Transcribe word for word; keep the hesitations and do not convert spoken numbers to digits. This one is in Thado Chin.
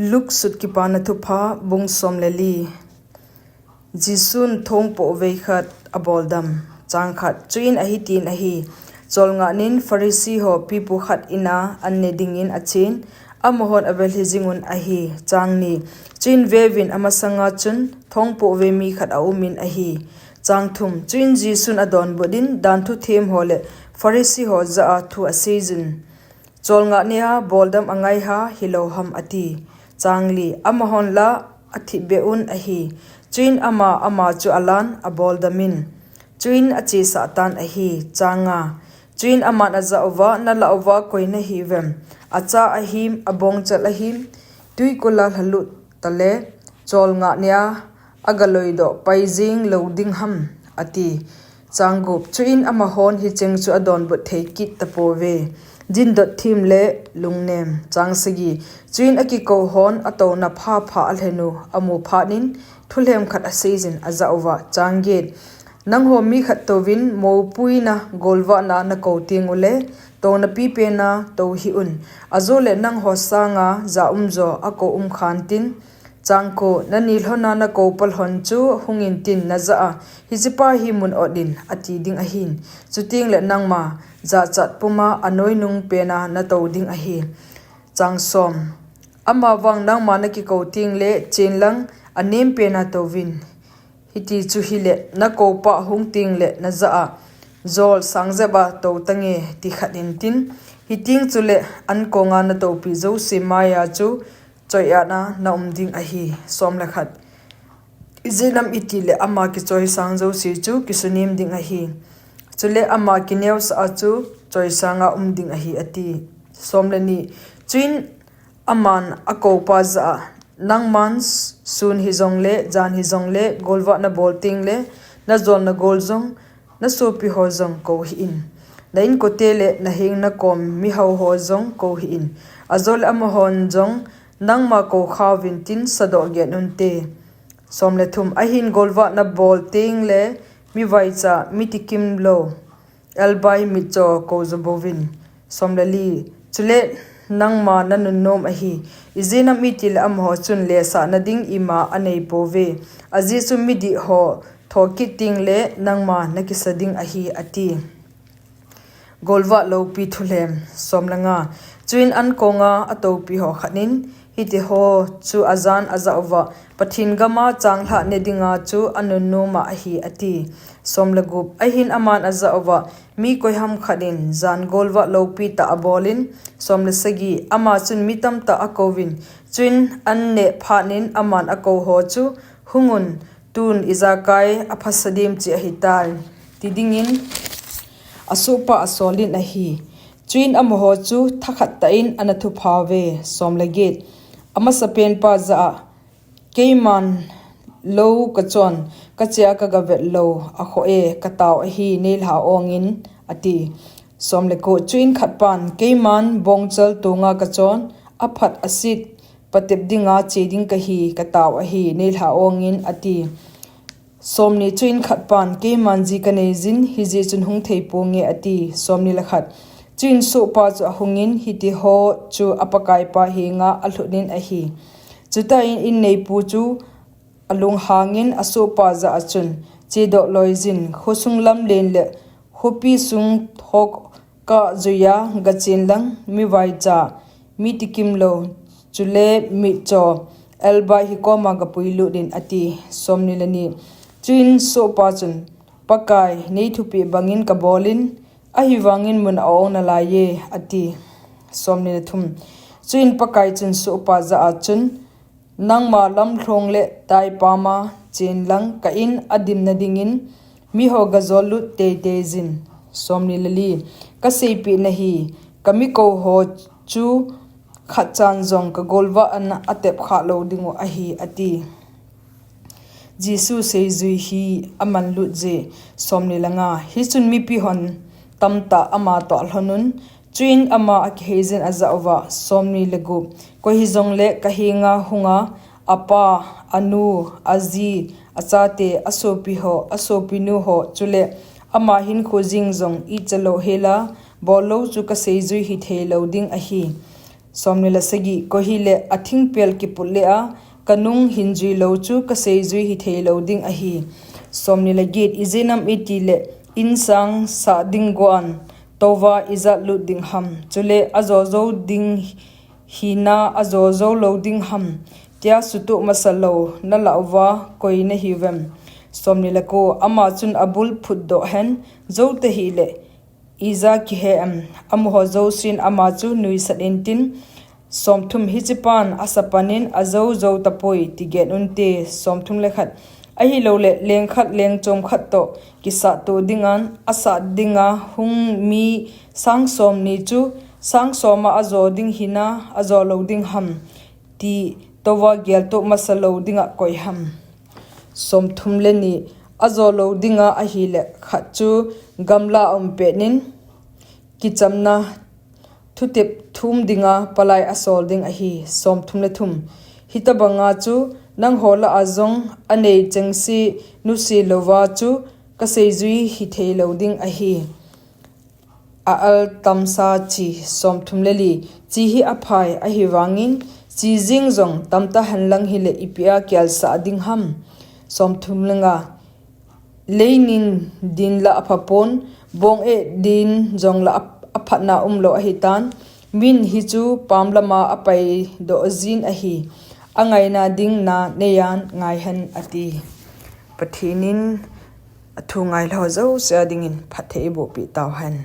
Luke sut Kipana Thupha, bung som le li. Jesun thongpoh vei khat a boldam. Chang khat. Chuin ahi tin ahi, cholngah nin Pharisee ho pipu khat ina an ne dingin a chen, amahon a velhi jingun ahi. Chang ni. Chuin vevin, amasanga chun thongpoh vei mi khat a umin ahi. Chang thum. Chuin Jesun a donbut in, dan thuthem ho le Pharisee ho jah a thu a seijin, Cholngah nia boldam a ngaiha hilou ham, a ti. Chang li. Amahon la a thipbeh un ahi. Chuin ama, ama chu a lan a boldamin, chuin a chesah tan ahi. Chang nga. Chuin aman a jah uva, na lah uva koi na hiuvem? A cha ahim, a bongchal ahim, tuikul a lhalut tale, cholngah nia a galoidoh pai jing lou ding ham? a ti. Chang gup. Chuin amahon hicheng chu a donbut thei kit tapouve. Dindot them le lungnem. Chang sagi. Chuin a kikou hon a touna phapha a lhenu a mu phat in, thulhem khat a seijin a jah uva. Chang get. Nangho mi khat touvin mopuina golvahna na kou teng ule, touna pipena tou hih un. Ajole nangho sanga ja um jo a kou um khan tin, Chang ko. Na ni lhona na kou pa lhon chu hungin tin na jah a, hichepa hi mun ot in, a ti ding ahin. Chuteng le nangma jachat puma a noinung pena na tou ding ahi. Chang som. Ama vang nangma na kikou teng le chen lang a nem pena touvin. Hiti chu hile, na koupa hung teng le na jah a, jol sang jep a tou tange, ti khat in tin. Hiteng chule an konga na toupi jouse maiya chu choiatna na um ding ahi. Som le khat. Ijeh inem itile ama kichoisang jouse chu kisunem ding ahi. Chule ama kineosah a chu choisanga um ding ahi, a ti. Som le ni. Chuin aman a koupa jah a, nangman sun hijongle, jan hijongle, golvah na bol teng le, na jol na gol jong, na sopi ho jong kou hih in. Na inkote le na heng na kom mihao ho jong kou hih in. Ajole amahon jong nangma kou khauvin tin sadoh gen unte. Som le thum. Ahin golvah na bol teng le, mi vaicha, mi tikim lou, elbai, mitcho kou jo bouvin. Som le li. Chule nangma na nunnom ahi. Ijeh inem itile amaho chun lesahna ding ima a nei pouve. Ajeh chu midih ho thokit teng le nangma na kisa ding ahi, a ti. Golvah loupi thulhem. Som le nga. Chuin an konga a toupi ho khat in, hiti ho chu a jan a jah uva, Pathen gama changlhah ne dinga chu a nunnoma ahi, a ti. Som le gup. Ahin aman a jah uva, mi koiham khat in jan golvah loupi tah a bol in, som le sagi, ama chun mi tamtah a kouvin, chuin an neh phat in aman a kou ho chu, hung un, tun ijakai a phasa dem chi ahitai, ti dingin a sohpa a sol in ahi. Chuin amaho chu thakhat tah in ana thupha uve. Som le get. Amasapen pa jah a, keiman lou ka chon, ka che a ka gavet lou a khoh e, ka tao ahi, nei lha ong in, a ti. Som le ko. Chuin khat pan, keiman bongchal tonga ka chon, a phat a sit patep dinga che ding kahi, ka tao ahi, nei lha ong in, a ti. Som ni. Chuin khat pan, keiman ji ka nei jin, hijeh chun hung thei ponge, a ti. Som ni le khat. Chuin sohpa chu a hungin, hiti ho chu a pakaipa henga a lhut in ahi. Chuta in, in neipu chu a lunghangin a sohpa jah a chun, chedoh loi jin, khosung lam len le khopi sung thok kah juiya gachen lang, mi vaicha, mi tikim lou, chule mitcho, elbai hi koma gapui lut in, a ti. Som ni le ni. Chuin sohpa chun, Pakai, nei thupeh bangin ka bol in, ahivangin mun a ong nalai ye, a ti. Som ni le thum. Chuin Pakai chun sohpa jah a chun, Nangma lamlhong le taipama chen lang ka in a dimna dingin miho gajol lut teitei jin. Som ni le li. Ka seipeh nahi, ka mi kou ho chu khat chan jong ka golvah ana a tep kha lou dingu ahi, a ti. Jesu seijui hi a man lut je. Som ni le nga. Hichun mipi hon tamtah ama toh a lhon un, Chuin ama a kihei jin a jah uva. Som ni le gup. Koi hijongle ka henga hunga, a pa, a nu, a ji, a chate, a sopi ho, a sopi nu ho, chule ama hinkho jing jong icha lou hela, bol lou chu ka seijui hi thei lou ding ahi. Somni le sagi, koi hile athingpel kiput le a, kanung hin jui lou chu kaseijui hithei lou ding ahi. Somni le get, ijeh inem itile insang sah ding goan touva ijat lut ding ham? Chule ajo jou ding hina ajo jou lou ding ham, tia sutoh masa lou nalah uva koi nahiuvem? Somni le ko, ama chun abul phutdoh hen, jou tahile ija kihe em? Amaho jousen ama chu nuisat intin. Somthum, hichepan asapanin ajou jou tapoi, ti gen unte. Somthum le khat, ahiloule leng khat leng chom khat toh kisahtoh dingan, asat dinga hung mi sang somni chu sang soma ajo ding hina ajo lou ding ham, ti touva geltoh masa lou dinga koi ham? Somthum le ni, ajo lou dinga ahile khat chu gamla a um petnin, kichamna thutep thum dinga palai asol ding ahi. Somthum le thum, hitobanga chu nangho lah a jong anei chengse nuse louva chu kaseijui hithei lou ding ahi. A al tamsa chi. Somthum le li, chi hi aphai, ahivangin chi jeng jong tamtah henlang hile ipia kelsah ding ham? Somthum le nga, leinin din la aphapon, bong eh din jong la ap-, aphatna umlou ahitan, min hichu pam lama apaidoh jin ahi, angaina ding na neiyan ngaihen, ati. Pathenin athu ngailhah jouse a dingin phatthei eibohpeh tauhen.